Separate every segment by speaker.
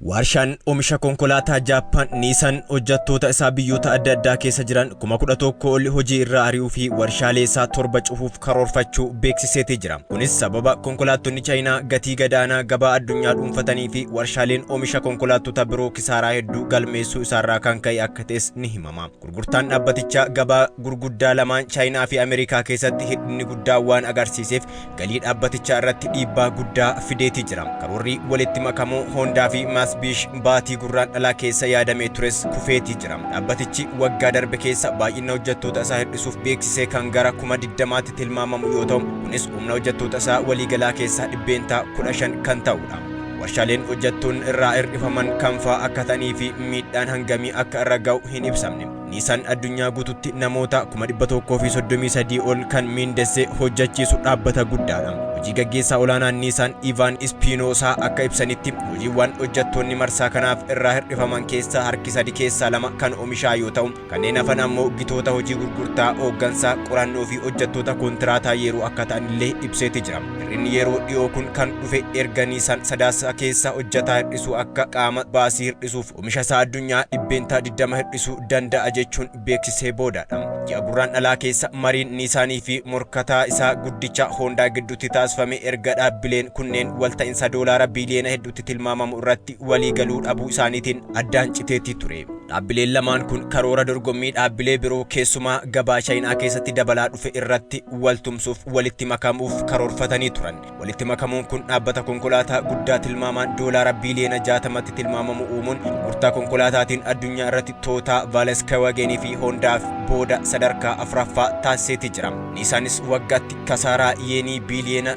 Speaker 1: Warshaan oomisha konkolaataa Jaappaan Niisan hojjettoota isaa biyyoota adda addaa keessa jiran 11,000 ol hojii irraa ari'uu fi warshaalee isaa 7 cufuuf karoorfachuu beeksiseetii jira. Kunis sababa konkolaattonni Chaayinaa gatii gadaanaa gabaa addunyaa dhuunfatanii fi warshaaleen oomisha konkolaattota biroo kisaaraa hedduu galmeessuu isaarraa kan ka'e akka ta'es ni himama. Gurgurtaan dhaabbatichaa gabaa gurguddaa lamaan Chaayinaa fi Ameerikaa keessatti hir'inni guddaa waan agarsiiseef galii dhaabbatichaa irratti dhiibbaa guddaa fideetii jira. Karoorri walitti makamuu Hoondaa fi Mitsubishi baatii Gurraandhalaa keessa yaadamee tures kufeetii jira. Dhaabbatichi waggaa darbe keessa baay'ina hojjettoota isaa hir'isuuf beeksisee kan gara 20,000tti tilmaamamu yoo ta'u, kunis humna hojjettoota isaa waliigalaa keessaa 15% kan ta'udha. Warshaaleen hojjettoonni irraa hir'ifaman kam fa'aa akka ta'anii fi miidhaan hangamii akka irra ga'u hin ibsamne. Niisan addunyaa guututti namoota 133,000 ol kan miindessee hojjechiisu dhaabbata guddaadha. Hojii gaggeessaa olaanaan Niisaan Ivaan Ispiinoosaa akka ibsanitti, hojiiwwan hojjettoonni marsaa kanaaf irraa hir'ifaman keessaa harki sadi keessaa lama kan oomishaa yoo ta'u, kanneen hafan ammoo gitoota hojii gurgurtaa, hooggansaa, qorannoo fi hojjettoota kontiraataa yeroo akka ta'anillee ibseeti jira. Hir'inni yeroo dhiyoo kun kan dhufe erga Niisaan Sadaasa keessa hojjetaa hir'isuu akka qaama baasii hir'isuuf oomisha isaa addunyaa 20% hir'isuu danda'a jechuun beeksisee boodadha. Ji'a Gurraandhalaa keessa mariin Niisaanii fi morkataa isaa guddicha Hoondaa gidduutti taasifame erga dhaabbileen kunneen walta'iinsa doolaara biiliyoona hedduutti tilmaamamu irratti walii galuu dhabuu isaaniitiin addaan citeetii ture. Dhaabbileen lamaan kun karoora dorgommii dhaabbilee biroo keessumaa gabaa Chaayinaa keessatti dabalaa dhufe irratti waltumsuuf walitti makamuuf karoorfatanii turan. Walitti makamuun kun dhaabbata konkolaataa guddaa tilmaamaan doolaara biiliyoona 60tti tilmaamamu uumuun gurgurtaa konkolaataatiin addunyaa irratti Tootaa, Volkswagenii fi Hondaaf booda sadarkaa afuraffaa taasiseeti jira. Niisaanis waggaatti kasaaraa yeenii biiliyoona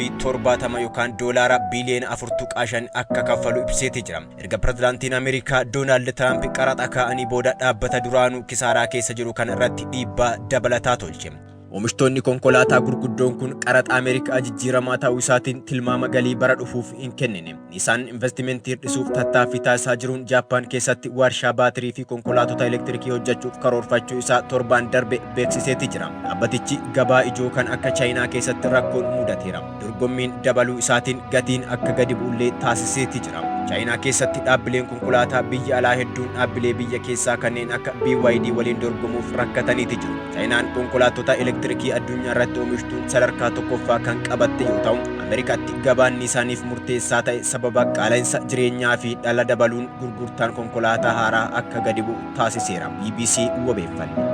Speaker 1: 670 yookaan doolaara biiliyoona 4.5 akka kaffalu ibseeti jira. Erga pirezidaantiin Ameerikaa Doonaald Tiraamp qaraxa kaa'anii booda dhaabbata duraanuu kisaaraa keessa jiru kana irratti dhiibbaa dabalataa tolche. Oomishtoonni konkolaataa gurguddoon kun qaraxa Ameerikaa jijjiiramaa ta'uu isaatiin tilmaama galii bara dhufuuf hin kennine. Niisaan investimentii hir'isuuf tattaaffii taasisaa jiruun Jaappaan keessatti warshaa baatirii fi konkolaatota elektirikii hojjechuuf karoorfachuu isaa torbaan darbe beeksiseeti jira. Dhaabbatichi gabaa ijoo kan akka Chaayinaa keessatti rakkoon mudateera. Dorgommiin dabaluu isaatiin gatiin akka gadi bu'ullee taasiseeti jira. Chaayinaa keessatti dhaabbileen konkolaataa biyya alaa hedduun dhaabbilee biyya keessaa kanneen akka BYD waliin dorgomuuf rakkataniiti jiru. Chaayinaan konkolaattota elektirikii addunyaa irratti oomishtuun sadarkaa tokkoffaa kan qabatte yoo ta'u, Ameerikaatti gabaan isaaniif murteessaa ta'e sababa qaala'insa jireenyaa fi dhala dabaluun gurgurtaan konkolaataa haaraa akka gadi bu'u taasiseera. BBC wabeeffanne.